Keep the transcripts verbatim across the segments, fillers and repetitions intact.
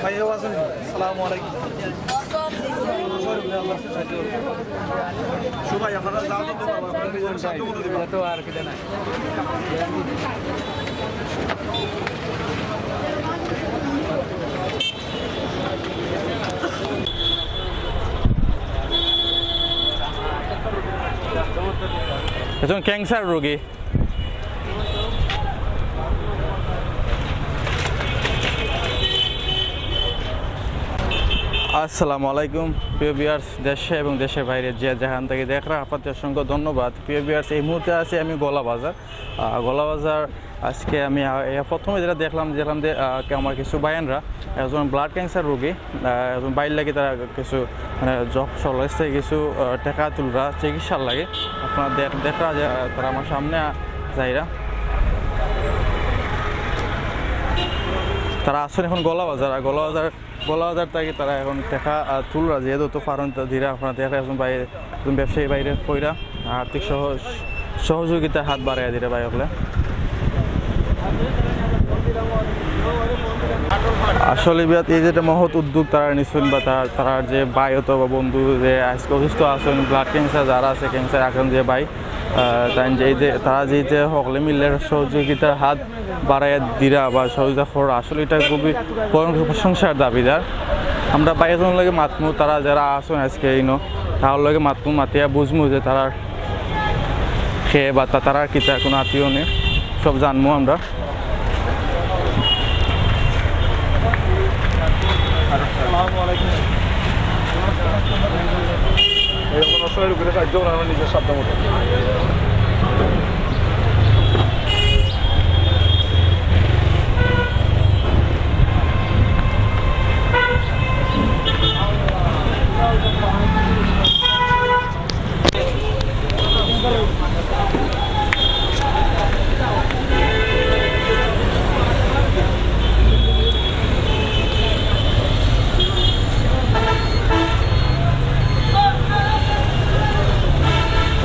ভাই, ও আছেন? আসসালামু আলাইকুম। সবাই আপনারা যা দিতে পারবেন, আপনারা নিজের সাধ্য মতো দিবেন। একজন ক্যান্সার রোগী। আসসালামু আলাইকুম প্রিয় ভিউয়ার্স, দেশে এবং দেশের বাইরে যে যেখান থেকে দেখরা আপনাদের অসংখ্য ধন্যবাদ। প্রিয় ভিউয়ার্স, এই মুহূর্তে আছি আমি গোলা বাজার। আহ, গোলা বাজার আজকে আমি, আহ, এ প্রথমে যেটা দেখলাম, দেখলাম যে, আহ, কে-, আমার কিছু ভাইয়ানরা একজন ব্লাড ক্যান্সার রোগী, আহ, একজন ভাইর লাগি তারা কিছু, মানে, জব সরকার থেকে কিছু, আহ, টাকা তুলরা চিকিৎসার লাগি। আপনারা দেখ-, দেখরা যে, আহ, তারা আমার সামনে, আহ, যাইরা। তারা আছেন এখন গোলা বাজার, আর গোলা বাজার, গোলা বাজার থেকে তারা এখন টাকা, আহ, তুলরা, যেহেতু তো ফারন দিরা। আপনারা দেখরা একজন ভাই, একজন ব্যবসায়ী ভাইরে কইরা আর্থিক সহ-, সহযোগিতার হাত বাড়াইয়া দিরা ভাই হকলে। আসলে বিয়াত এই যে একটা মহৎ উদ্যোগ তারা নিছেন, বা তারা, তারার যে ভাই অথবা বন্ধু যে আজকে অসুস্থ আছেন, ব্লাড ক্যান্সার যারা আছে, ক্যান্সার আক্রান্ত যে ভাই, আহ, তাই যে এই যে তারা যে, যে হকলে মিলে সহযোগিতার হাত বাড়াইয়া দিরা বা সহযোগিতা করা, আসলে এটা খুবই বড় প্রশংসার দাবিদার। আমরা ভাই একজন লগে মাতমু, তারা যারা আছেন আজকে ইনো, তার লগে মাতমু, মাতিয়া বুঝমু যে তারা খে বা তা-, তারার কিতা কোনো আত্মীয় নেই, সব জানমু আমরা। এই রকম অসহায় রোগীদের সাহায্য করা আমার নিজের সাধ্য মতো।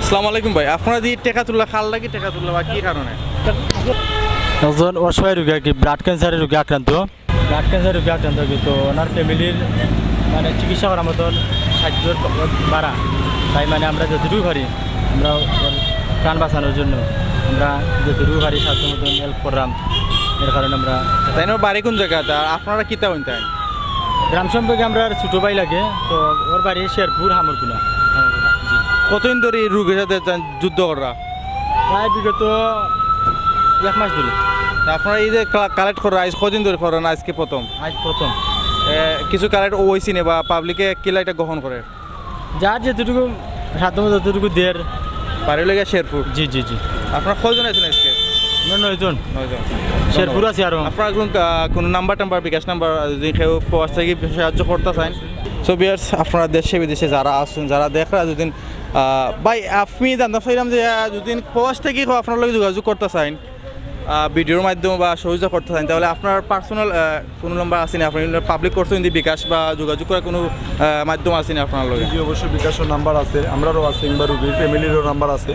আসসালামু আলাইকুম ভাই, আপনারা যে টেকা তুললা, কার লাগি টেকা তুললা বা কি কারণে? একজন অসহায় রোগী আর কি, ব্লাড ক্যান্সারের রোগী আক্রান্ত। ব্লাড ক্যান্সার রোগে আক্রান্ত হয়েছে, তো ওনার ফ্যামিলির মানে চিকিৎসা করার মতন সাহায্যর বাড়া, তাই মানে আমরা যতটুকু পারি, আমরা ওর প্রাণ বাঁচানোর জন্য আমরা যতটুকু পারি সাধ্য মতন হেল্প করলাম। এর কারণে আমরা তাই না, ওর বাড়ি কোন জায়গাতে? আর আপনারা কিতা হইন তাই? গ্রাম সম্পর্কে আমরা আর ছোটো ভাই লাগে, তো ওর বাড়ি শেরপুর হামরকুনা। জি। কতদিন ধরে এই রোগের সাথে যুদ্ধ কররা? প্রায় বিগত এক মাস ধরে। তা আপনারা এই যে কালেক্ট করা, আজ কদিন ধরে করেন? আজকে প্রথম? আজ প্রথম। এ, কিছু কালেক্ট হইছে নি বা পাবলিকে কিলা এটা গ্রহণ করে? যার যেতটুকু সাধ্য মতো ততটুকু দের। বাড়ি লেগে শেরপুর? জি, জি, জি। আপনারা কয়জন আছেন আজকে? আমরা নয়জন। নয়জন। শেরপুর আছে আরো। আপনারা একজন, আহ, কোনো নাম্বার টাম্বার, বিকাশ নাম্বার, যদি কেউ প্রবাস থেকে সাহায্য করতে চান? সো ভিউয়ার্স, আপনারা দেশে বিদেশে যারা আছেন, যারা দেখরা, যদি, আহ, ভাই, আমি জানতাম চাইলাম যে, আহ, যদি প্রবাস থেকে কেউ আপনার লগে যোগাযোগ করতে চান, আহ, ভিডিওর মাধ্যমে বা সহযোগিতা করতে চান, তাহলে আপনার পার্সোনাল, আহ, কোনো নাম্বার আছে নি? আপনি পাবলিক করতে যদি বিকাশ বা যোগাযোগ করার কোনো, আহ, মাধ্যম আছে নি আপনার লগে? জি, অবশ্যই বিকাশর নাম্বার আছে, আমরারও আছে, কিংবা রুগীর ফ্যামিলিরও নাম্বার আছে।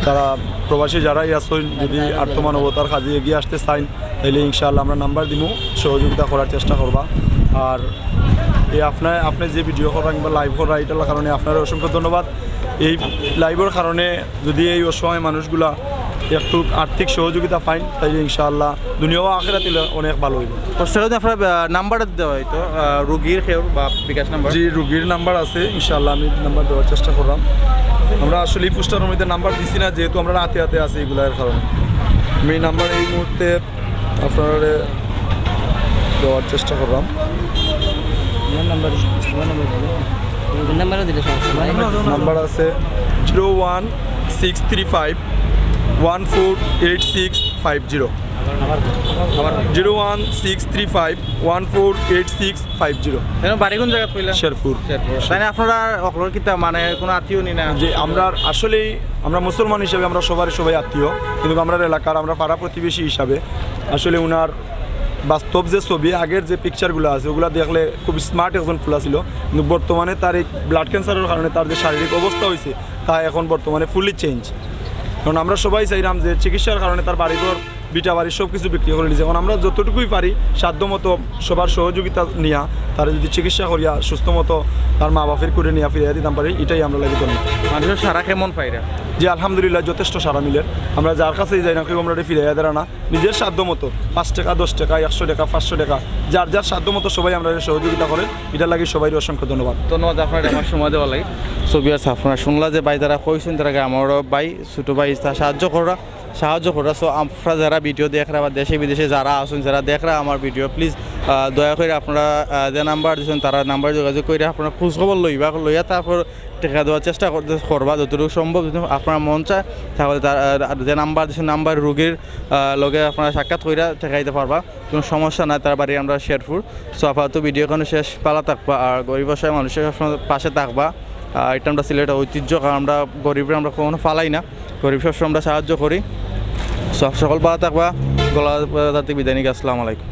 তারা প্রবাসী যারাই আছেন, যদি আর্তমানবতার কাজে এগিয়ে আসতে চান, তাহলে ইনশাআল্লাহ আমরা নাম্বার দিমু, সহযোগিতা করার চেষ্টা করবা। আর এই আপনার, আপনি যে ভিডিও করা কিংবা লাইভ করা, এটার কারণে আপনার অসংখ্য ধন্যবাদ। এই লাইভের কারণে যদি এই অসহায় মানুষগুলা একটু আর্থিক সহযোগিতা পাইন, তাইলে ইনশাআল্লাহ দুনিয়া ও আখেরাতে অনেক ভালো হইব। কষ্ট করে আপনার, আহ, নাম্বারটা দেওয়া হয়তো, আহ, রুগীর কেউ বা বিকাশ নাম্বার। জি, রুগীর নাম্বার আছে, ইনশাআল্লাহ আমি নাম্বার দেওয়ার চেষ্টা করলাম। আমরা আসলে এই পোস্টারের মধ্যে নাম্বার দিছি না, যেহেতু আমরা রাতে রাতে আছি এগুলার কারণে। আমি নাম্বার এই মুহূর্তে আপনারা দেওয়ার চেষ্টা করলাম। আমার নাম্বার, আমার নাম্বার দিলে। নাম্বারও দিলে সমস্যা নাই। নাম্বার আছে zero one six three five one four eight six five zero. আবার, আবার। Zero one six three five one four eight six five zero. এখন বাড়ি কোন জায়গা কইলা? শেরপুর। শেরপুর। তাই না, আপনারা অকলর কিতা মানে কোনো আত্মীয় নি না? যে আমরা আসলেই, আমরা মুসলমান হিসেবে আমরা সবার সবাই আত্মীয়, কিন্তু আমরা এলাকার, আমরা পাড়া প্রতিবেশী হিসাবে আসলে ওনার বাস্তব যে ছবি, আগের যে পিকচারগুলো আছে, ওগুলা দেখলে খুব স্মার্ট একজন ফুলা ছিল, কিন্তু বর্তমানে তার এই ব্লাড ক্যান্সারের কারণে তার যে শারীরিক অবস্থা হয়েছে, তা এখন বর্তমানে ফুলি চেঞ্জ। কারণ আমরা সবাই চাইরাম যে চিকিৎসার কারণে তার বাড়িঘর, ভিটা বাড়ি সব কিছু বিক্রি করিলিছে। এখন আমরা যতটুকুই পারি সাধ্য মতো সবার সহযোগিতা নিয়া তারে যদি চিকিৎসা করিয়া সুস্থ মতো তার মা বাপের কুলে নিয়া ফিরাইয়া দিতাম পারি, ইটাই আমরার লাগি ধন্য। মানুষর সাড়া কেমন পাইরা? জি, আলহামদুলিল্লাহ, যথেষ্ট সাড়া মিলের। আমরা যার কাছেই যাই না কেউ আমরারে ফিরাইয়া দেরা না। নিজের সাধ্য মতো পাঁচ টেকা, দশ টেকা, একশো টেকা, পাঁচশো টেকা, যার যার সাধ্য মতো সবাই আমরারে সহযোগিতা করের। ইটার লাগি সবাইরে অসংখ্য ধন্যবাদ। ধন্যবাদ আপনারে আমার সময় দেওয়ার লাগি। So viewers, আপনারা শুনলা যে ভাই যারা কইছইন, তারা কি আমার বড় ভাই, ছোট ভাই, তা সাহায্য করা, সাহায্য করা। So আপনারা যারা ভিডিও দেখরা বা দেশে বিদেশে যারা আছইন, যারা দেখরা আমার ভিডিও, প্লিজ দয়া করি আপনারা, আহ, যে নাম্বার দিছইন, তারার নাম্বারে যোগাযোগ করি আপনারা খোঁজ খবর লইবা, লইয়া তারপর টেকা দেওয়ার চেষ্টা করতে, করবা যতটুকু সম্ভব। যদি আপনার মন চায়, তাহলে তার, আহ, যে নাম্বার দিছইন, নাম্বার রুগীর, আহ, লগে আপনারা সাক্ষাৎ করিয়া টেকা দিতে পারবা, কোনো সমস্যা নাই। তার বাড়ি আমরা শেরপুর। So আপাতত ভিডিও এখানো শেষ। ভালা থাকবা, আর গরিব অসহায় মানুষর সবসময় পাশে থাকবা। আর এটা আমরা সিলেটের ঐতিহ্য, কারণ আমরা গরিবরে আমরা কখনো ফালাই না, গরিব সবসময় আমরা সাহায্য করি। So সকল ভালা থাকবা। গলা দাঁতি বিদায় নিয়ে আসসালামু আলাইকুম।